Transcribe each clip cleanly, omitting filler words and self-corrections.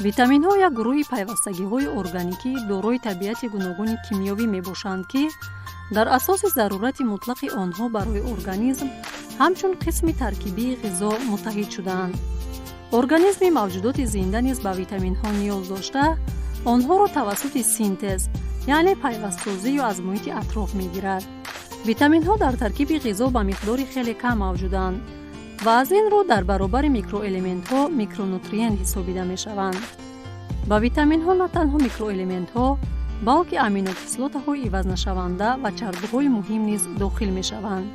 Витаминҳо як гурӯҳи пайвастагиҳои органикӣ дорои табиати гуногуни кимиёвӣ мебошанд, ки дар асоси зарурати мутлақи онҳо барои организм ҳамчун қисми таркибии ғизо муттаҳид шудаанд. Организми мавҷудоти зинда низ ба витаминҳо ниёз дошта, онҳоро тавассути синтез, яъне пайвастсозӣ ё аз муҳити атроф мегирад. Витаминҳо дар таркиби ғизо ба миқдори хеле кам мавҷуданд ва аз ин рӯ дар баробари микроэлементҳо микронутриент ҳисобида мешаванд. Ба витаминҳо на танҳо микроэлементҳо, балки аминокислотаҳои ивазнашаванда ва чарбҳои муҳим низ дохил мешаванд.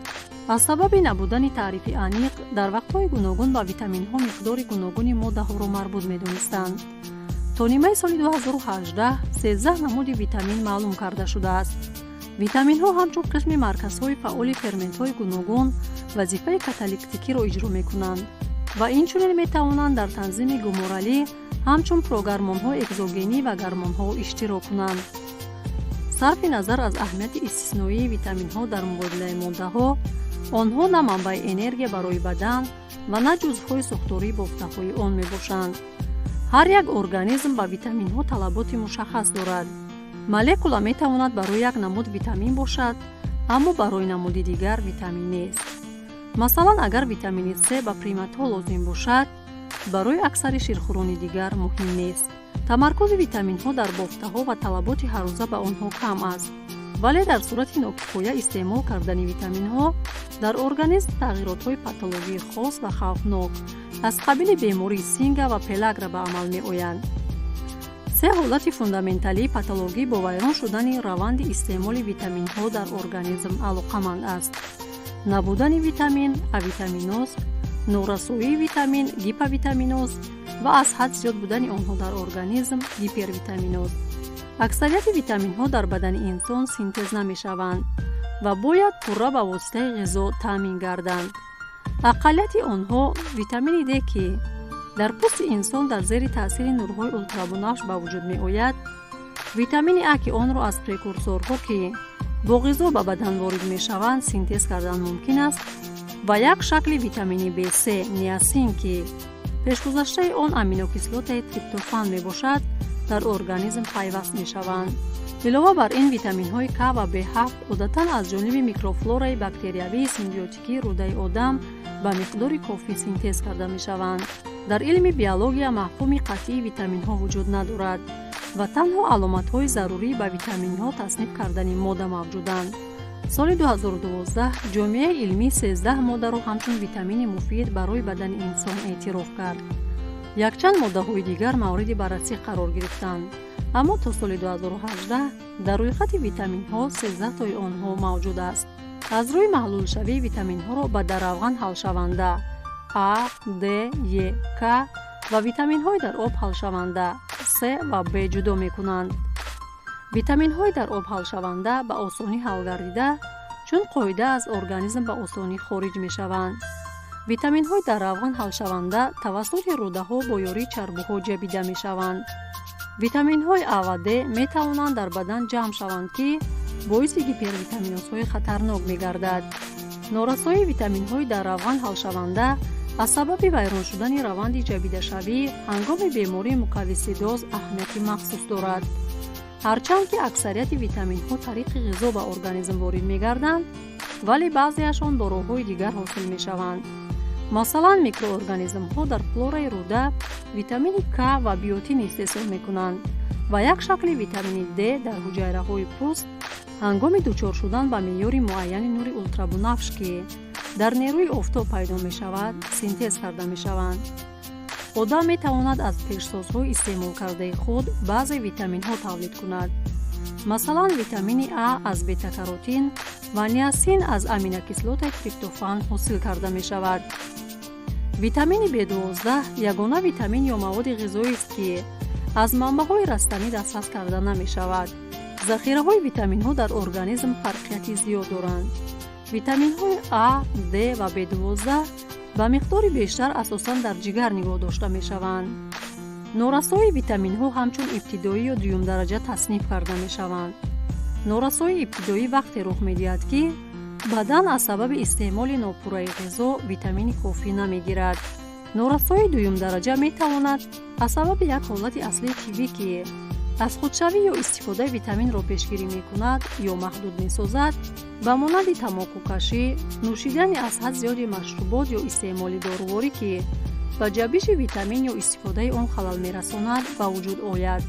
Аз сабаби набудани таърифи аниқ, дар вақтҳои гуногун ба витаминҳо миқдори гуногуни моддаҳоро марбут медонистанд. То нимаи соли 2018 13 намуди витамин маълум карда шудааст. Витаминҳо ҳамчун қисми марказҳои фаъоли ферментҳои гуногун вазифаи каталиктикиро иҷро мекунанд ва инчунин метавонанд дар танзими гуморалӣ ҳамчун прогармонҳои экзогенӣ ва гармонҳо иштирок кунанд. Сарфи назар аз аҳамияти истисноии витаминҳо дар мубодилаи моддаҳо, онҳо на манбаи энергия барои бадан ва на ҷузвҳои сохтории бофтаҳои он мебошанд. Ҳар як организм ба витаминҳо талаботи мушаххас дорад. Молекула метавонад барои як намуд витамин бошад, аммо барои намуди дигар витамин нест. Масалан, агар витамини С ба приматҳо лозим бошад, барои аксари ширхӯрони дигар муҳим нест. Тамаркузи витаминҳо дар бофтаҳо ва талаботи ҳаррӯза ба онҳо кам аст, вале дар сурати нокифоя истеъмол кардани витаминҳо дар организм тағйиротҳои патологии хос ва хавфнок аз қабили бемории синга ва пелагра ба амал меоянд. Се ҳолати фундаменталии патологӣ бо вайрон шудани раванди истеъмоли витаминҳо дар организм алоқаманд аст: набудани витамин авитаминоз, норасоии витамин гиповитаминоз ва аз ҳад зиёд будани онҳо дар организм гипервитаминоз. Аксарияти витаминҳо дар бадани инсон синтез намешаванд ва бояд пурра ба воситаи ғизо таъмин гарданд. Ақаллияти онҳо, витамини Д, ки дар пӯсти инсон дар зери таъсири нурҳои ултрабунафш ба вуҷуд меояд, витамини А, ки онро аз прекурсорҳо, ки бо ғизо ба бадан ворид мешаванд, синтез кардан мумкин аст, ва як шакли витамини В3 ниасин, ки пешгузаштаи он аминокислотаи триптофан мебошад, дар организм пайваст мешаванд. Илова бар ин, витаминҳои К ва В7 одатан аз ҷониби микрофлораи бактериявии симбиотикии рӯдаи одам ба миқдори кофӣ синтез карда мешаванд. Дар илми биология мафҳуми қатъии витаминҳо вуҷуд надорад ва танҳо аломатҳои зарурӣ ба витаминҳо тасниф кардани модда мавҷуданд. Соли 2012 ҷомеаи илмӣ 13 моддаро ҳамчун витамини муфид барои бадани инсон эътироф кард. Якчанд моддаҳои дигар мавриди баррасӣ қарор гирифтанд, аммо то соли 2018 дар рӯйхати витаминҳо 13 тои онҳо мавҷуд аст. Аз рӯи маҳлулшавӣ витаминҳоро ба дар равған ҳалшаванда А, Д, Е, К ва витаминҳои дар об ҳалшаванда С ва Б ҷудо мекунанд. Витаминҳои дар об ҳалшаванда ба осонӣ ҳал гардида, чун қоида аз организм ба осонӣ хориҷ мешаванд. Витаминҳои дар равған ҳалшаванда тавассути рӯдаҳо бо ёрии чарбуҳо ҷабида мешаванд. Витаминҳои А ва Д метавонанд дар бадан ҷамъ шаванд, ки боиси гипервитаминозҳои хатарнок мегардад. Норасоии витаминҳои дар равған ҳалшаванда аз сабаби вайрон шудани раванди ҷабидашавӣ ҳангоми бемории муковисцидоз аҳамияти махсус дорад. Ҳарчанд ки аксарияти витаминҳо тариқи ғизо ба организм ворид мегарданд, вале баъзеашон бо роҳҳои дигар ҳосил мешаванд. Масалан, микроорганизмҳо дар флораи рӯда витамини К ва биотин истеҳсол мекунанд ва як шакли витамини Д дар ҳуҷайраҳои пӯст ҳангоми дучор шудан ба меъёри муайяни нури ултрабунафш, ки дар нерӯи офтоб пайдо мешавад, синтез карда мешаванд. Одам метавонад аз пешсозҳои истеъмолкардаи худ баъзе витаминҳо тавлид кунад. Масалан, витамини А аз бетакаротин ва ниасин аз аминокислотаи триптофан ҳосил карда мешавад. Витамини В12 ягона витамин ё маводи ғизоист, ки аз манбаъҳои растанӣ дастрас карда намешавад. Захираҳои витаминҳо дар организм фарқияти зиёд доранд. Витаминҳои А, Д ва В12 ба миқдори бештар асосан дар ҷигар нигоҳ дошта мешаванд. Норасоии витаминҳо ҳамчун ибтидоӣ ё дуюмдараҷа тасниф карда мешаванд. Норасоии ибтидоӣ вақте рух медиҳад, ки бадан аз сабаби истеъмоли нопурраи ғизо витамини кофӣ намегирад. Норасоии дуюмдараҷа метавонад аз сабаби як ҳолати аслии тиббӣ, ки аз худшавӣ ё истифодаи витаминро пешгирӣ мекунад ё маҳдуд месозад, ба монанди тамокукашӣ, нӯшидани аз ҳад зиёди машрубот ё истеъмоли доруворӣ, ки ба ҷабиши витамин ё истифодаи он халал мерасонад, ба вуҷуд ояд.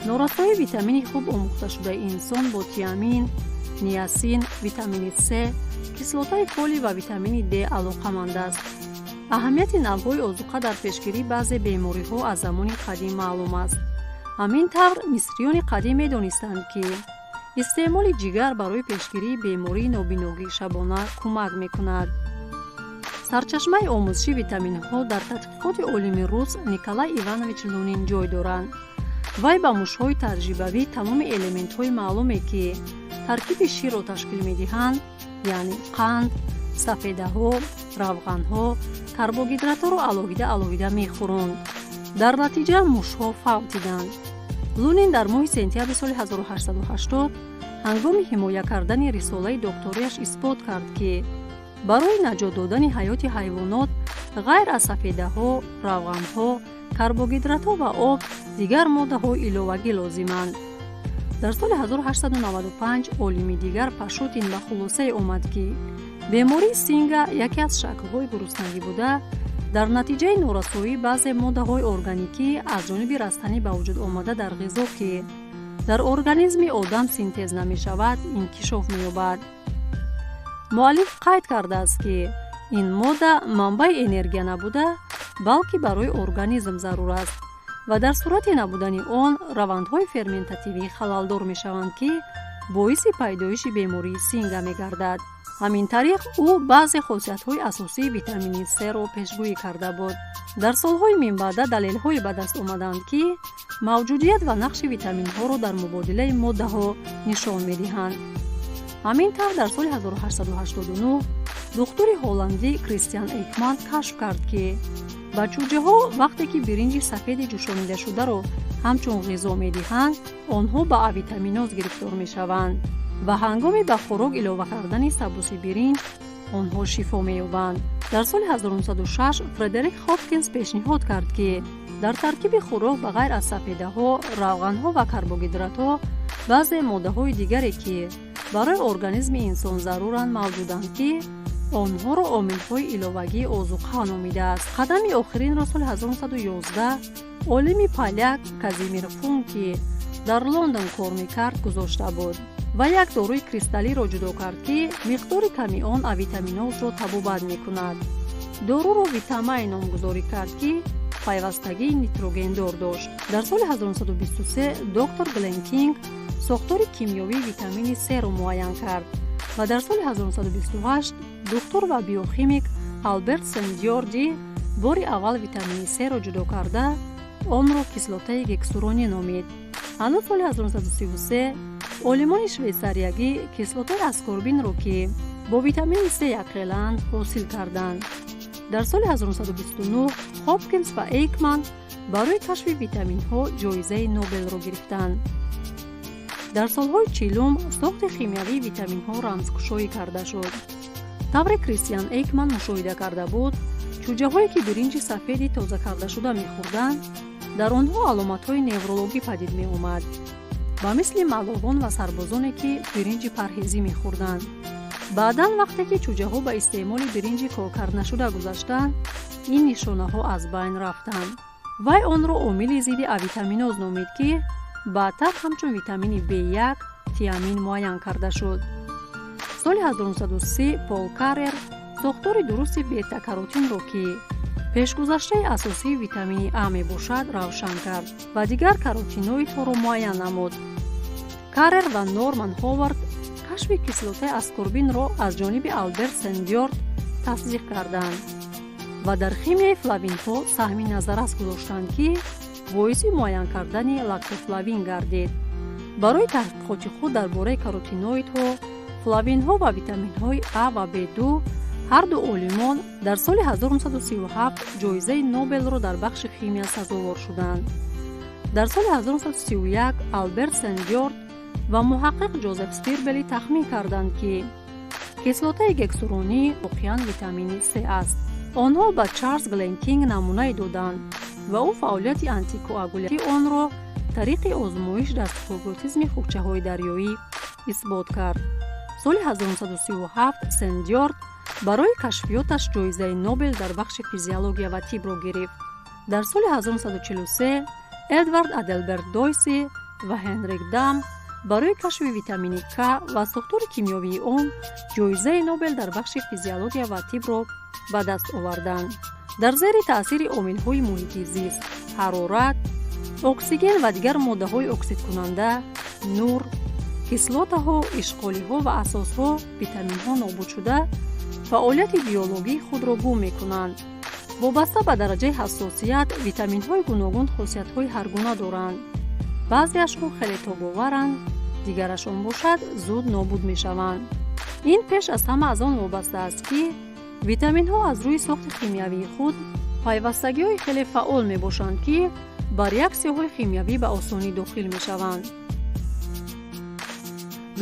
Норасоии витамини хуб омӯхташудаи инсон бо тиамин, ниасин, витамини С, кислотаи фолий ва витамини Д алоқаманд аст. Аҳамияти навъҳои озуқа дар пешгирии баъзе бемориҳо аз замони қадим маълум аст. Ҳамин тавр, мисриёни қадим медонистанд, ки истеъмоли ҷигар барои пешгирии бемории нобиногии шабона кӯмак мекунад. Сарчашмаи омӯзиши витаминҳо дар тадқиқоти олими рус Николай Иванович Лунин ҷой доранд. Вай ба мушҳои таҷрибавӣ тамоми элементҳои маълуме, ки таркиби ширро ташкил медиҳанд, яъне қанд, сафедаҳо, равғанҳо, карбогидратҳоро алоҳида алоҳида мехӯронд. Дар натиҷа мушҳо фавтиданд. Лунин дар моҳи сентябри соли 1880 ҳангоми ҳимоя кардани рисолаи докториаш исбот кард, ки барои наҷот додани ҳаёти ҳайвонот ғайр аз сафедаҳо, равғанҳо, карбогидратҳо ва об дигар моддаҳои иловагӣ лозиманд. Дар соли 1895 олими дигар Пашутин ба хулосае омад, ки бемории синга яке аз шаклҳои гуруснагӣ буда, дар натиҷаи норасоии баъзе моддаҳои органикӣ аз ҷониби растанӣ ба вуҷуд омада дар ғизо, ки дар организми одам синтез намешавад, инкишоф меёбад. Муаллиф қайд кардааст, ки ин модда манбаи энергия набуда, балки барои организм зарур аст ва дар сурати набудани он равандҳои ферментативӣ халалдор мешаванд, ки боиси пайдоиши бемории синга мегардад. Ҳамин тариқ, ӯ баъзе хосиятҳои асосии витамини С-ро пешгӯӣ карда буд. Дар солҳои минбаъда далелҳое ба даст омаданд, ки мавҷудият ва нақши витаминҳоро дар мубодилаи моддаҳо нишон медиҳанд. Ҳамин тавр, дар соли 1889 духтури ҳолландӣ Кристиан Эйкман кашф кард, ки ба чӯҷаҳо вақте ки биринҷи сафеди ҷӯшонидашударо ҳамчун ғизо медиҳанд, онҳо ба авитаминоз гирифтор мешаванд ва ҳангоми ба хӯрок илова кардани сабуси биринҷ онҳо шифо меёбанд. Дар соли 1906 Фредерик Хопкинс пешниҳод кард, ки дар таркиби хӯрок ба ғайр аз сафедаҳо, равғанҳо ва карбогидратҳо баъзе моддаҳои дигаре, ки барои организми инсон заруранд, мавҷуданд, ки онҳоро омилҳои иловагии озуқа номидааст. Қадами охиринро соли 1911 олими поляк Казимир Функ, ки дар Лондон кор мекард, гузошта буд ва як доруи кристаллиро ҷудо кард, ки миқдори ками он авитаминозро табобат мекунад. Доруро Витамай номгузорӣ кард, ки пайвастагии нитрогендор дошт. Дар соли 1923 доктор Глен Кинг сохтори кимиёвии витамини С-ро муайян кард ва дар соли 1928 духтур ва биохимик Алберт Сент-Ҷорҷи бори аввал витамини С-ро ҷудо карда, онро кислотаи гексуронӣ номид. Ҳанӯз соли 1933 олимони швейтсариягӣ кислотаи аскорбинро, ки бо витамини С якхеланд, ҳосил карданд. Дар соли 1929 Хопкинс ва Эйкман барои кашфи витаминҳо ҷоизаи Нобелро гирифтанд. Дар солҳои чилум сохти химиявии витаминҳо рамзкушоӣ карда шуд. Тавре Кристиан Эйкман мушоҳида карда буд, чӯҷаҳое, ки биринҷи сафеди тоза кардашуда мехӯрданд, дар онҳо аломатҳои неврологӣ падид меомад, ба мисли маллоҳон ва сарбозоне, ки биринҷи парҳезӣ мехӯрданд. Баъдан, вақте ки чӯҷаҳо ба истеъмоли биринҷи коркарднашуда гузаштанд, ин нишонаҳо аз байн рафтанд. Вай онро омили зидди авитаминоз номид, ки баъдтар ҳамчун витамини В1 тиамин муайян карда шуд. Соли 1930 Пол Каррер сохтори дурусти бета-каротинро, ки пешгузаштаи асосии витамини А мебошад, равшан кард ва дигар каротиноидҳоро муайян намуд. Каррер ва Норман Ҳовард кашфи кислотаи аскорбинро аз ҷониби Алберт Сент-Ҷорҷ тасдиқ карданд ва дар химияи флавинҳо саҳми назаррас гузоштанд, ки боиси муайян кардани лактофлавин гардид. Барои таҳқиқоти худ дар бораи каротиноидҳо, флавинҳо ва витаминҳои А ва В2 ҳарду олимон дар соли 1937 ҷоизаи Нобелро дар бахши химия сазовор шуданд. Дар соли 1931 Алберт Сент-Ҷорҷ ва муҳаққиқ Ҷозеф Спирбели тахмин карданд, ки кислотаи гексуронӣ воқеан витамини С аст. Онҳо ба Чарлз Глен Кинг намунае доданд ва ӯ фаъолияти антикоагулятии онро тариқи озмоиш дар скорбутизми хукчаҳои дарёӣ исбот кард. Соли 1937 Сен-Дьорд барои кашфиёташ ҷоизаи Нобел дар бахши физиология ва тибро гирифт. Дар соли 1943 Эдвард Аделберт Дойси ва Ҳенрик Дам барои кашфи витамини К ва сохтори кимиёвии он ҷоизаи Нобел дар бахши физиология ва тибро ба даст оварданд. Дар зери таъсири омилҳои муҳити зист, ҳарорат, оксиген ва дигар моддаҳои оксидкунанда, нур, кислотаҳо, ишқолиҳо ва асосҳо витаминҳо нобуд шуда, фаъолияти биологии худро гум мекунанд. Вобаста ба дараҷаи ҳассосият, витаминҳои гуногун хосиятҳои ҳаргуна доранд. Баъзеашон хеле тобоваранд, дигарашон бошад зуд нобуд мешаванд. Ин пеш аз ҳама аз он вобаста аст, ки витаминҳо аз рӯи сохти химиявии худ пайвастагиҳои хеле фаъол мебошанд, ки ба реаксияҳои химиявӣ ба осонӣ дохил мешаванд.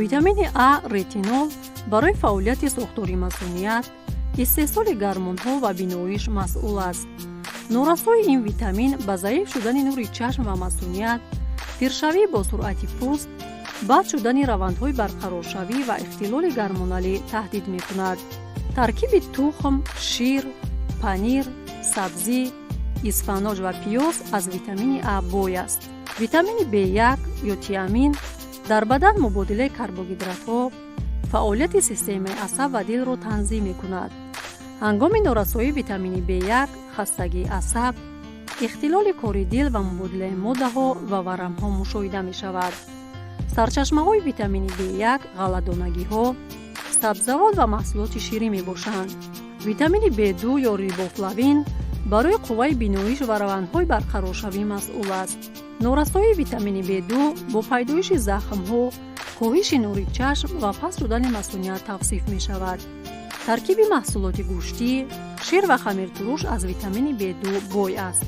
Витамини А ретинол барои фаъолияти сохтори масуният, истеҳсоли гармонҳо ва биноиш масъул аст. Норасоии ин витамин ба заиф шудани нури чашм ва масуният, пиршавӣ бо суръати пӯст, бад шудани равандҳои барқароршавӣ ва ихтилоли гармоналӣ таҳдид мекунад. Таркиби тухм, шир, панир, сабзӣ, исфаноҷ ва пиёз аз витамини А бой аст. Витамини В1 ё тиамин дар бадан мубодилаи карбогидратҳо, фаъолияти системаи асаб ва дилро танзим мекунад. Ҳангоми норасоии витамини В1 хастагии асаб, ихтилоли кори дил ва мубодилаи моддаҳо ва варамҳо мушоҳида мешавад. Сарчашмаҳои витамини В1 ғалладонагиҳо, сабзавот ва маҳсулоти ширӣ мебошанд. Витамини В2 ё рибофлавин барои қувваи биноиш ва равандҳои барқароршавӣ масъул аст. Норасоии витамини В2 бо пайдоиши захмҳо, коҳиши нури чашм ва паст шудани масуният тавсиф мешавад. Таркиби маҳсулоти гӯштӣ, шир ва хамиртуруш аз витамини В2 бой аст.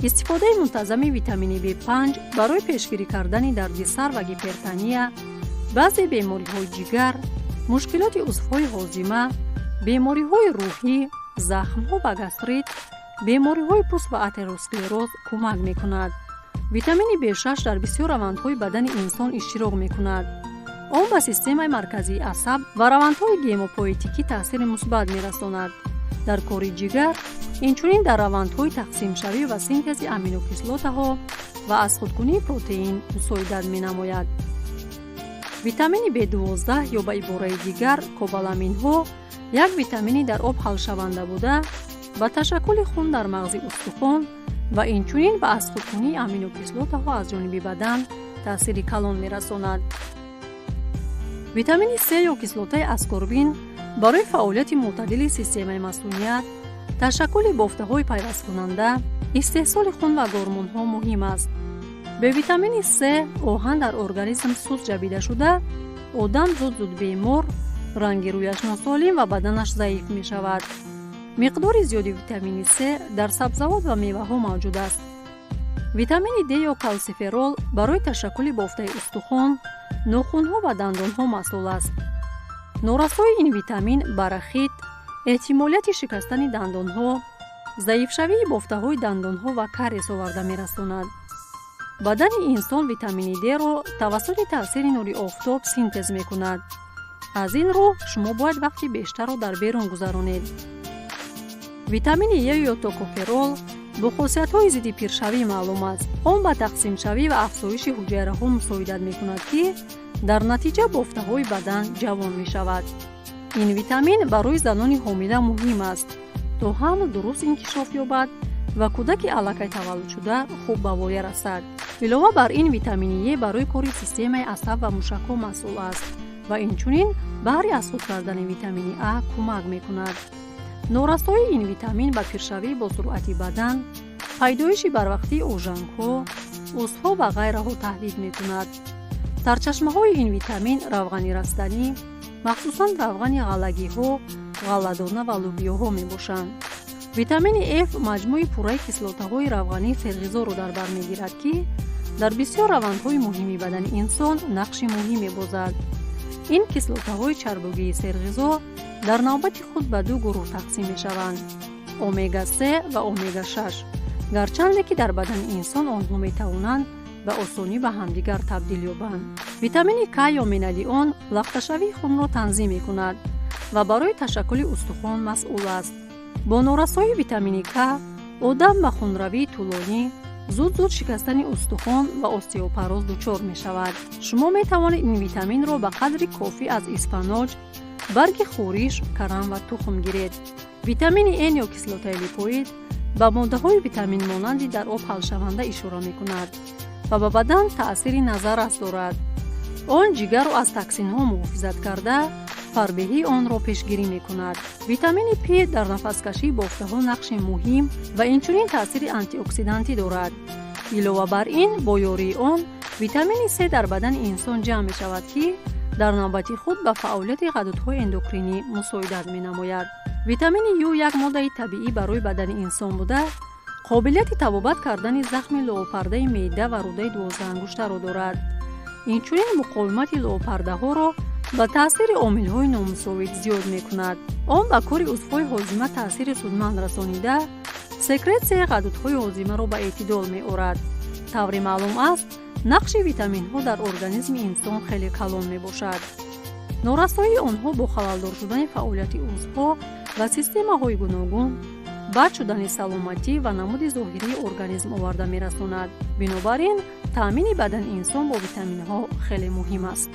Истифодаи мунтазами витамини В5 барои пешгирӣ кардани дарди сар ва гипертония, баъзе бемориҳои ҷигар, мушкилоти узвҳои ҳозима, бемориҳои рӯҳӣ, захмҳо ва гастрит, бемориҳои пӯст ва атеросклероз кӯмак мекунад. Витамини В6 дар бисёр равандҳои бадани инсон иштирок мекунад. Он ба системаи марказии асаб ва равандҳои гемопоэтикӣ таъсири мусбат мерасонад. Дар кори ҷигар, инчунин дар равандҳои тақсимшавӣ ва синтези аминокислотаҳо ва аз худкунии протеин мусоидат менамояд. Витамини В12 ё ба ибораи дигар кобаламинҳо як витамини дар об ҳалшаванда буда, ба ташаккули хун дар мағзи устухон ва инчунин ба аз худкунии аминокислотаҳо аз ҷониби бадан таъсири калон мерасонад. Витамини С ё кислотаи аскорбин барои фаъолияти мӯътадили системаи масуният, ташаккули бофтаҳои пайвасткунанда, истеҳсоли хун ва гормонҳо муҳим аст. Бе витамини С оҳан дар организм суст ҷабида шуда, одам зуд-зуд бемор, ранги рӯяш носолим ва баданаш заиф мешавад. Миқдори зиёди витамини С дар сабзавот ва меваҳо мавҷуд аст. Витамини Д ё калсиферол барои ташаккули бофтаи устухон, нохунҳо ва дандонҳо масъул аст. Норасоии ин витамин ба рахит, эҳтимолияти шикастани дандонҳо, заифшавии бофтаҳои дандонҳо ва кариес оварда мерасонад. Бадани инсон витамини Д-ро тавассути таъсири нури офтоб синтез мекунад. Аз ин рӯ шумо бояд вақти бештарро дар берун гузаронед. Витамини Е ё токоферол бо хосиятҳои зидди пиршавӣ маълум аст. Он ба тақсимшавӣ ва афзоиши ҳуҷайраҳо мусоидат мекунад, ки дар натиҷа бофтаҳои бадан ҷавон мешавад. Ин витамин барои занони ҳомила муҳим аст, то ҳамл дуруст инкишоф ёбад ва кӯдаки аллакай таваллудшуда хуб ба воя расад. Илова бар ин витамини Е барои кори системаи асаб ва мушакҳо масъул аст ва инчунин баҳри аз худ кардани витамини А кӯмак мекунад. Норасоии ин витамин ба пиршавӣ бо суръати бадан, пайдоиши барвақтии ожангҳо, узвҳо ва ғайраҳо таҳдид мекунад. Сарчашмаҳои ин витамин равғани растанӣ, махсусан равғани ғаллагиҳо, ғалладона ва лӯбиёҳо мебошанд. Витамини Ф маҷмӯи пурраи кислотаҳои равғании серғизоро дар бар мегирад, ки дар бисёр равандҳои муҳими бадани инсон нақши муҳим мебозад. Ин кислотаҳои чарбогии серғизо дар навбати худ ба ду гурӯҳ тақсим мешаванд: омега-3 ва омега-6. Гарчанде ки дар бадани инсон онҳо метавонанд ба осонӣ ба ҳамдигар табдил ёбанд. Витамини К ё менадион лахташавии хунро танзим мекунад ва барои ташаккули устухон масъул аст. Бо норасоии витамини К одам ба хунравии тӯлонӣ, зуд-зуд шикастани устухон ва остеопароз дучор мешавад. Шумо метавонед ин витаминро ба қадри кофӣ аз испаноҷ, барги хӯриш, карам ва тухм гиред. Витамини Н ё кислотаи липоид ба моддаҳои витаминмонанди дар об ҳалшаванда ишора мекунад ва ба бадан таъсири назаррас дорад. Он ҷигарро аз токсинҳо муҳофизат карда, фарбеҳии онро пешгирӣ мекунад. Витамини П дар нафаскашии бофтаҳо нақши муҳим ва инчунин таъсири антиоксидантӣ дорад. Илова бар ин, бо ёрии он витамини С дар бадани инсон ҷамъ мешавад, ки дар навбати худ ба фаъолияти ғадудҳои эндокринӣ мусоидат менамояд. Витамини Ю як моддаи табиӣ барои бадани инсон буда, қобилияти табобат кардани захми луобпардаи меъда ва рӯдаи дувоздаҳангуштаро дорад. Инчунин муқовимати луобпардаҳоро ба таъсири омилҳои номусоид зиёд мекунад. Он ба кори узвҳои ҳозима таъсири судманд расонида, секретсияи ғадудҳои ҳозимаро ба эътидол меорад. Тавре маълум аст, нақши витаминҳо дар организми инсон хеле калон мебошад. Норасоии онҳо бо халалдор шудани фаъолияти узвҳо ва системаҳои гуногун, бад шудани саломатӣ ва намуди зоҳирии организм оварда мерасонад. Бинобар ин таъмини бадани инсон бо витаминҳо хеле муҳим аст.